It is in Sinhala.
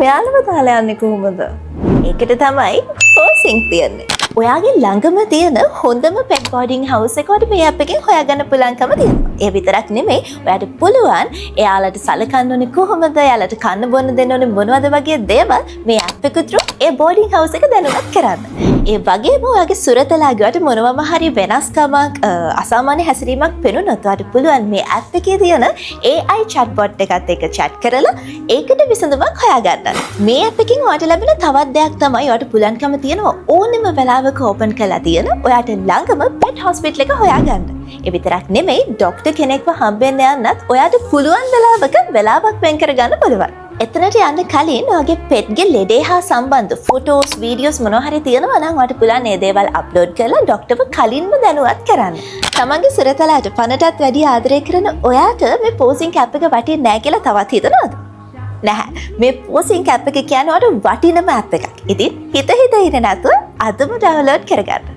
මෙයාලව දාලා යන්නේ කොහොමද? ඒකට තමයි පෝසිංක් තියෙන්නේ. ඔයාගේ ළඟම තියෙන හොඳම පෙට් බෝඩින් හවුස් එක ඔයාට මේ ඇප් එකෙන් හොයාගන්න පුළුවන්කම තියෙනවා. ඒ විතරක් නෙමෙයි, ඔයාට පුළුවන් එයාලට සලකන්න ඕනේ කොහොමද, එයාලට කන්න බොන්න දෙන්න ඕනේ මොනවද වගේ දේවල් මේ ඇප් එක through ඒ බෝඩින් හවුස් එක දැනුවත් කරන්න. ඒ වගේම ඔයාගේ සුරතලාගේ ඔයාට මොනවම හරි වෙනස්කමක්, අසාමාන්‍ය හැසිරීමක් පෙනුනොත් ඔයාට පුළුවන් මේ ඇප් එකේ තියෙන AI chatbot එකත් එක්ක chat කරලා ඒකට විසඳුමක් හොයාගන්න. මේ ඇප් එකෙන් ඔයාට ලැබෙන තවත් දෙයක් තමයි ඔයාට පුළුවන්කම තියෙනවා ඕනෙම වෙලාවක ඕපන් කරලා තියෙන ඔයාට ළඟම පෙට් හොස්පිටල් එක හොයාගන්න. ඒ විතරක් නෙමෙයි, ඩොක්ටර් කෙනෙක්ව හම්බෙන්න යන්නත් ඔයාට පුළුවන් වෙලාවක වෙලාවක් වෙන් කරගන්න පුළුවන්. එතනට යන්න කලින් ඔයාගේ පෙට්ගේ ලෙඩේ හා සම්බන්ධ ෆොටෝස්, වීඩියෝස් මොනවා හරි තියෙනවා නම් ඔයාට පුළුවන් ඒ දේවල් අප්ලෝඩ් කරලා ඩොක්ටර්ව කලින්ම දැනුවත් කරන්න. තමන්ගේ සුරතලාට පණටත් වැඩි ආදරය කරන ඔයාට මේ පෝසිංක් ඇප් එක වටින්නේ නෑ කියලා තවත් හිතනවද? නැහැ. මේ පෝසිංක් ඇප් එක කියන්නේ ඔයාට වටිනම ඇප් එකක්. ඉතින් හිත හිත ඉන්නේ නැතුව අදම ඩවුන්ලෝඩ් කරගන්න.